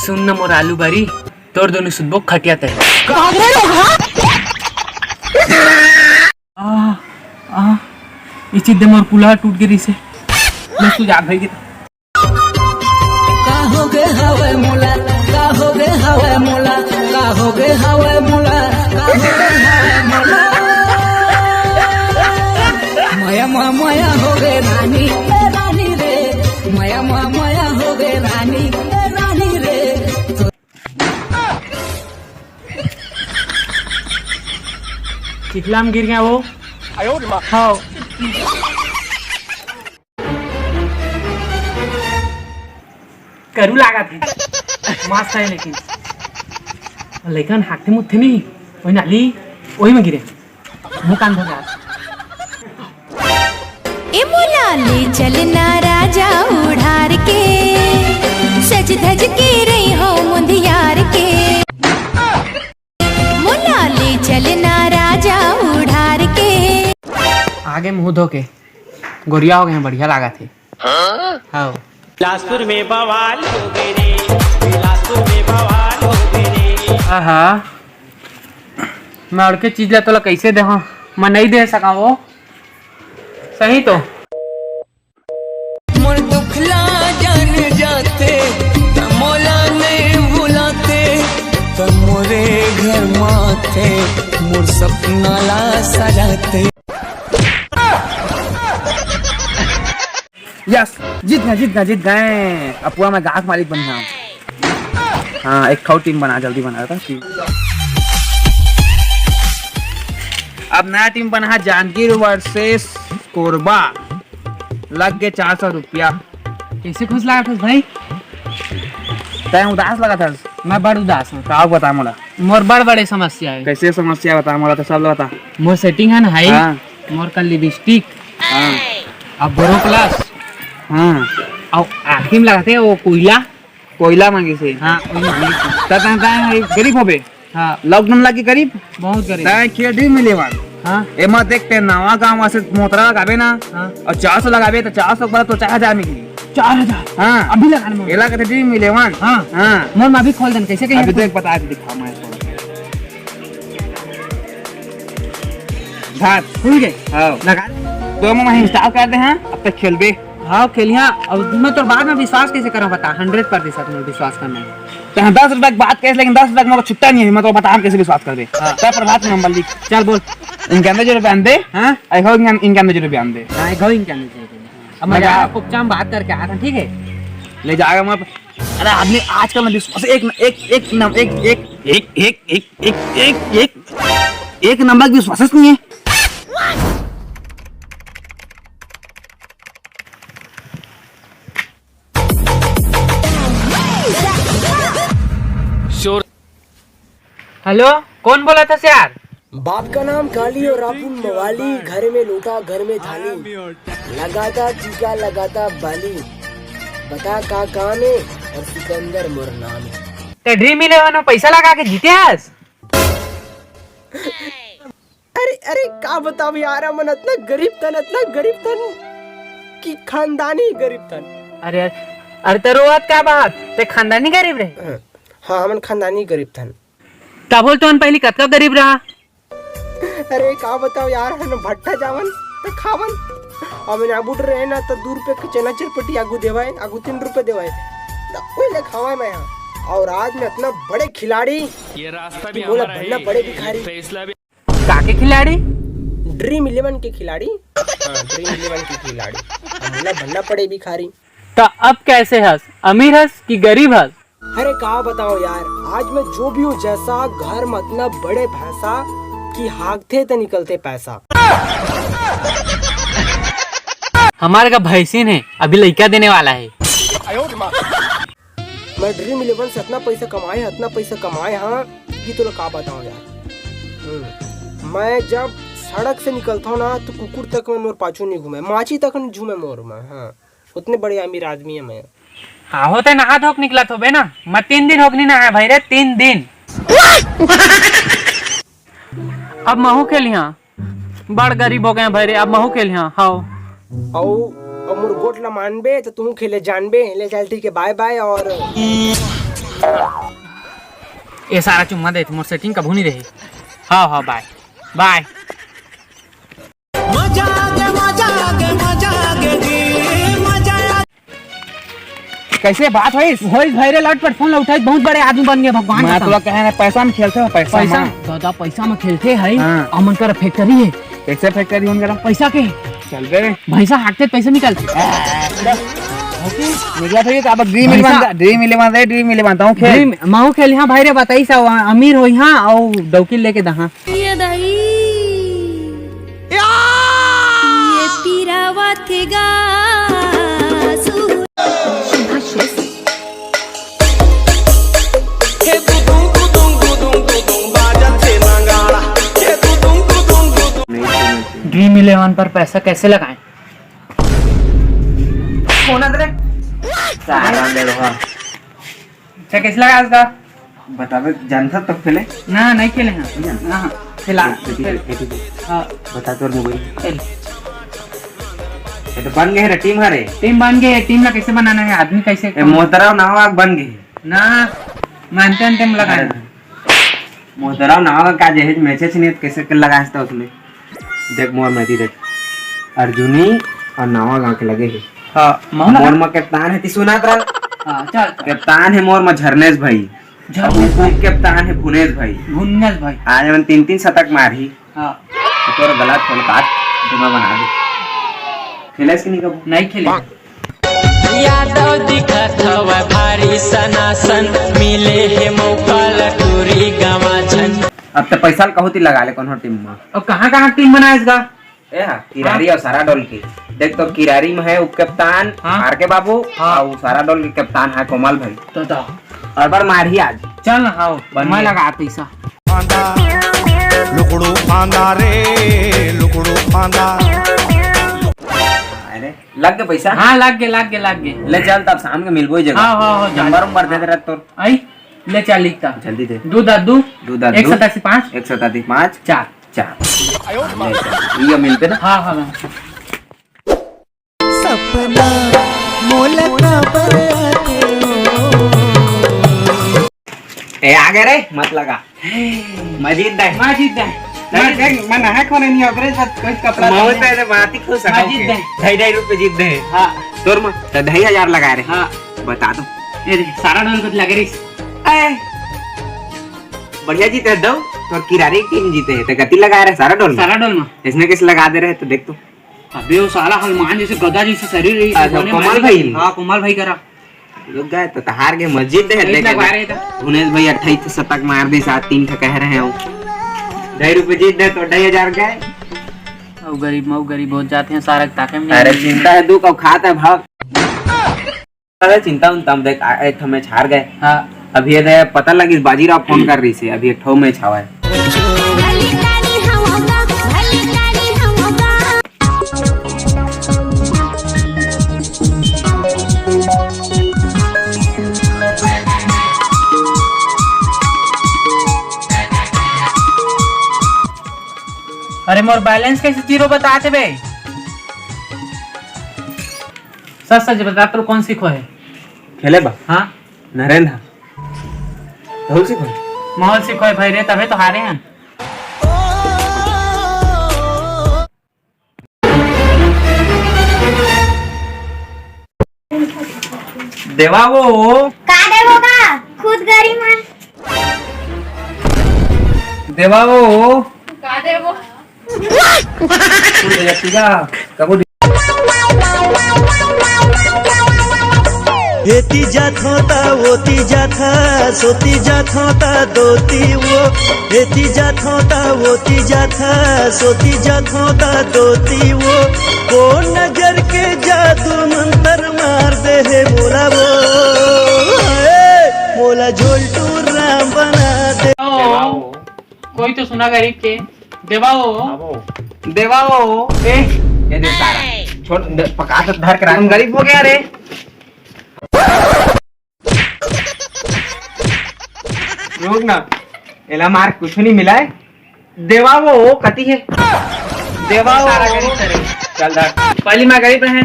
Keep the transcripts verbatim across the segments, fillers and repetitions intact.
सुन न मोर आलू बारी, तोर दोनों सुतबो खटिया तय। आ, आ, इसी दे मोर कुल्हा टूट गे रिसे। मैं सुजा भाई के। का हो गे हवय मोला, का हो गे हवय मोला, का हो गे हवय मोला, का हो गे हवय मोला। मया मा मया हो गे रानी, ए रानी रे। मया मा मया हो गे रानी, ए रानी रे। चिखला में गिर गया वो। हाँ। करू लागत हे। मस्त हे लेकिन। लइकन हाकथे मुतथे नहीं, वही नाली, वही में गिरे। मुंह कान धो गया। ए मोला ले चलना राजा उड़ार के, सज धज के रही हो मुंधियार के। मोला ले चलना राजा उड़ार के। आगे मुंह धो के गोरिया हो गए हैं, बढ़िया लागत हे। हाँ। बिलासपुर में बवाल हो गए रे, बिलासपुर में बवाल हो गए रे। आहा, मैं अड़के चीज ला तोला कैसे देहा, मैं नहीं दे सका वो। सही तो। मोर दुखला जान जाते, त मोला नहीं बुलाते, त मोरे घर माथे, मोर सपना ला सजाते। यस, जीत गए, जीत गए, जीत गए। अब पूरा मैं गाहक मालिक बन गया हूँ। हाँ, एक खाओ टीम बना, जल्दी बना था टीम। अब नया टीम बना है, जांजगीर वर्सेस कोरबा। लग गए चार सौ रुपया। कैसे खुश लागत हस भाई? तैं उदास लागत हस। मैं बड़ उदास हूँ। का बता मोला? मोर बड़ बड़े समस्या है। कैसे समस्या बता मोला, तो सब बता। मोर सेटिंग है ना हाई, हाँ। मोर का लिपस्टिक, हाँ। अब बोरो प्लस, हाँ। अब आखिरी में लगाते हैं वो कोयला। कोयला मांगिस हे। हाँ, वही मांगिस हे। त तैं, तैं गरीब होबे। हाँ। लॉकडाउन लग के गरीब? बहुत गरीब। तैं खेल ड्रीम इलेवन। हाँ। एमा देख, तैं नवा गांव वासे मोतरा लगाबे ना, हाँ। और चार सौ लगाबे, त चार सौ के बदला तो चार हजार मिलही। चार हजार? हाँ। अभी लगा ले मोर। एला कथे ड्रीम इलेवन। हाँ। हाँ। मोर में अभी खोल देन, कैसे कहिए अभी खोल? देख, बता के दिखा मैं इसको। धार। खुल गए? हाँ। लगा ले। तो मैं install कर दे, हाँ, अब तक खेलबे। हाँ, खेलिया। अब मैं तोर बात में विश्वास कैसे करा, बता, हंड्रेड प्रतिशत में विश्वास करना है। तो हाँ, दस रुपए की बात कहे, लेकिन दस रुपए का मोर छुट्टा नहीं है, मैं तो बता, हम कैसे विश्वास करबे? हाँ। तैं प्रभात नंबर लिख। चल बोल। इनके अंदर जो रुपए आंदे, हाँ? एक हो इनके, इनके अंदर जो रुपए आंदे। हाँ, एक हो इनके अंदर जो रुपए। अब मैं लगा। जा रहा, कुपचा में बात करके आ रहा, ठीक है? ले जाएगा मैं। अरे आदमी आजकल ना विश्वास, एक, एक, एक, एक, एक, एक, एक, एक, एक, एक, एक, एक नंबर की विश्वास नहीं है। शोर। हेलो, कौन बोला था यार? बाप का नाम काली और आपुन मवाली, घर में लोटा, घर में थाली। लगाता टीका, लगाता बाली। बता का काम है और सिकंदर मोर नाम है। ते ड्रीम इलेवन में पैसा लगा के जीते हस? अरे, अरे, का बताओ यार, हमन अतना गरीब तन, अतना गरीब तन कि खानदानी गरीब तन। अरे, अरे, अरे, त रोवत का बात? ते खानदानी गरीब रहे? हाँ, हमन खानदानी गरीब तन। तभो ले तुमन पहली कतका गरीब रहा? अरे, का बताओ यार, हमन भट्ठा जावन त खावन। अब ना बुढ़ रहे ना, त दू रुपये के चना चरपटी आगू देवाय, आगू तीन रुपये देवाय, त ओही ला खावाय मैं यहाँ। और आज मैं अतना बड़े खिलाड़ी ये रास्ता कि भी मोला हमारा बनना है, पड़े ये भिखारी। फैसला भी काके खिलाड़ी? ड्रीम इलेवन के खिलाड़ी। हाँ, ड्रीम इलेवन के खिलाड़ी। अब मोला बनना पड़े भिखारी। त अब कैसे हस? अमीर हस कि गरीब हस? अरे का बताओ यार, आज मैं जो भी हूँ जैसा, घर में अतना बड़े भैंसा कि हागथे त निकलथे पैसा। हमारे का भैंसिन है, अभी लइका देने वाला है। मैं ड्रीम इलेवन से अतना पैसा कमाए, अतना पैसा कमाए हाँ कि तोला का बताओ यार। हम्म, मैं जब सड़क से निकलता हूँ ना तो कुकुर तक में मोर पाछू नहीं घूमे, माछी तक नहीं झूमे मोर में। हाँ, उतने बड़े अमीर आदमी है मैं। हाँ, होते नहा धोक निकलत होबे ना, मैं तीन दिन होक नहीं नहाया भाई रे, तीन दिन। अब महू खेलिहा, बड़ गरीब हो गए भाई रे, अब महू खेलिहा। हाव। अउ, अउ मोर गोठ ला मानबे त तुहू खेले जानबे। ले चल ठीक है, बाय बाय। और ए सारा चुम्मा देत मोर सेटिंग कभू नहीं रही। हाँ, हाँ, बाय। बाय। मजा आ गया, मजा आ गया, मजा आ गया जी, मजा आ। कैसे बात होइस? होइस भाई रे, लटपट फोन ला उठाइस, बहुत बड़े आदमी बन गए, भगवान मैं कसम। तोला कहे ना, पैसा में खेलते हो, पैसा पैसा में। दादा, पैसा में खेलते हैं। हाँ। अमन कर फैक्ट्री है। कैसे फैक्ट्री होन करा? पैसा के। चल बे। भैंसा हाकते पैसा निकल। निकला फिर तो अब ड्रीम भैंसा। इलेवन, ड्रीम इलेवन रे, ड्रीम इलेवन तो खेल। ड्रीम, महू खेल, हाँ भाई रे, बताइस, अमीर होइहा, अउ डौकी लेके दहा। ये दई, ये पीरावत गा सु- ड्रीम इलेवन पर पैसा कैसे लगाएं? कौन है तेरे? सारा बेड़वा। अच्छा, कैसे लगा इसका? बताबे, जानता तो खेले? ना, नहीं खेले हैं। नहीं जानता? हाँ, हाँ, खेला। बेटी, खेल। बेटी, बेटी। हाँ। बता तोर मोबाइल। खेल। ये तो बन गए रे, टीम हरे। टीम बन गए, टीम ला कैसे बनाना है, आदमी कैसे ए, मोहतरा नावा बन गए। ना, मानते हैं टीम लगाए। अरे। मोहतरा नावा का जहेज मैचेस नहीं, कैसे के लगाए था उसमें? देख मोर में देख, अर्जुनी और नावा गांव के लगे हे। हाँ, मोहन मोर लगा। में कप्तान है, ती सुनात रहा। हाँ, चल, चल। कप्तान है मोर में झरनेश भाई। झरनेश और भाई। उप कप्तान है भुनेश भाई। भुनेश भाई। आज हमन तीन तीन शतक मारही। हाँ। तो तोर गलत फोन काट, दूंगा बना दे। खेलेस कि नहीं कबू? नहीं खेले। यादव दिखत हवय भारी सनासन, मिले हे मौका ल टूरी गंवा झन। अब तो पैसा ल कहूँ ती लगा ले कोनो टीम में। अब कहाँ कहाँ टीम बनाएस गा? ए हा, किरारी हाँ। और सारा डोल के। देख तो किरारी में है उपकप्तान हाँ। आर के बाबू हाँ। और सारा डोल के कप्तान है कोमल भाई। तो, तो। और बार मारही आज। चल ना, हाओ, बन मैं गया। लगा पैसा। फांदा, लुकड़ू फांदा रे, लुकड़ू फांदा। अरे, लग गए पैसा? हाँ, लग गए, लग गए, लग गए। ले चल, तब शाम के मिलबो ही जगह। हाँ, हाँ, हाँ, नंबर चल। उम्बर दे दे रहा तोर। आई, ले चल, लिखता। जल्दी दे। दो दस दो, दो दस एक दो, सतासी पाँच, एक सतासी पाँच, चार। चार। ले चल, ये मिलते ना। हाँ, हाँ, हाँ। सपना मोला काबर आथे ओ। ए, आ गए रे, मत लगा। मैं जीत दे। मैं जीत दे। नहीं, देख, मैं नहा को नहीं अग्रेज बात कोई कपड़ा मैं पहने। तो ऐसे बात ही खुश मैं हूँ जीत कि दे। ढाई ढाई रुपए जीत दे। हाँ। तोर में तो ढाई हजार लगा रहे। हाँ। बता दो। ये देख, सारा डोल कुछ लगे रही। ए, बढ़िया जीते दो। तो किरारी टीम जीते है, तो गति लगा रहे सारा डोल में। सारा डोल में। इसने किस लगा दे रहे, तो देख तू। अबे वो साला हनुमान जैसे गदा जैसे शरीर रही, अच्छा, कोने कोमल मारी भाई। हाँ, कोमल भाई करा। रुक गए तो तहार के मस्जिद है, एक देख। बार है तो। भुनेश भाई अट्ठाईस शतक मार दी, सात तीन ठे कह रहे हैं वो। ढाई रुपए जीत दे तो ढाई हजार गए। अउ गरीब मऊ गरीब हो जाते हैं, सारा ताके में अरे नहीं। चिंता है दुख और खात है भाव। अरे चिंता उनता हम देख, आ, एक ठो मैच हार गए। हाँ। अभी ये दे पता लगी बाजीराव फोन कर रही से, अभी एक ठो मैच हवा है। अरे मोर बैलेंस कैसे जीरो बताते बे? सच सच बता, तू कौन सी खो है? खेले बा? हाँ। नरेंद्र। राहुल सिंह भाई। माहौल सिंह भाई रे, तबे तो हारे हैं। देवा वो। का देवो का? खुद गरीब है। देवा वो। का देवो? खुद गरीब का? कबो एती जाथों ता ओती जाथा, सोती जाथों ता दोती वो। एती जाथों ता ओती जाथा, सोती जाथों ता दोती वो। कोन नजर के जादू मंतर मार दे हे मोला वो। ए, मोला झोलटू राम बना दे। कोई तो सुना गरीब के। देवाओ। देवाओ। ए, ये दे सारा। छोड़, दे, पका तो धर के रख। हम गरीब हो गया रे। रुक ना। एला मार कुछ नहीं मिला है। देवाओ, कती है? देवाओ। सारा गरीब करे। चल धर। पहली माँ गरीब रहे,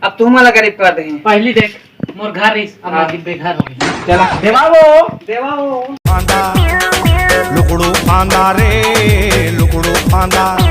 अब तुम वाला गरीब कर दे। पहली देख। मोर घर रिस, अब मैं बेघर हो गई। चला, देवाओ। देवाओ। फांदा, लुकड़ू फांदा रे, लुकड़ू फांदा।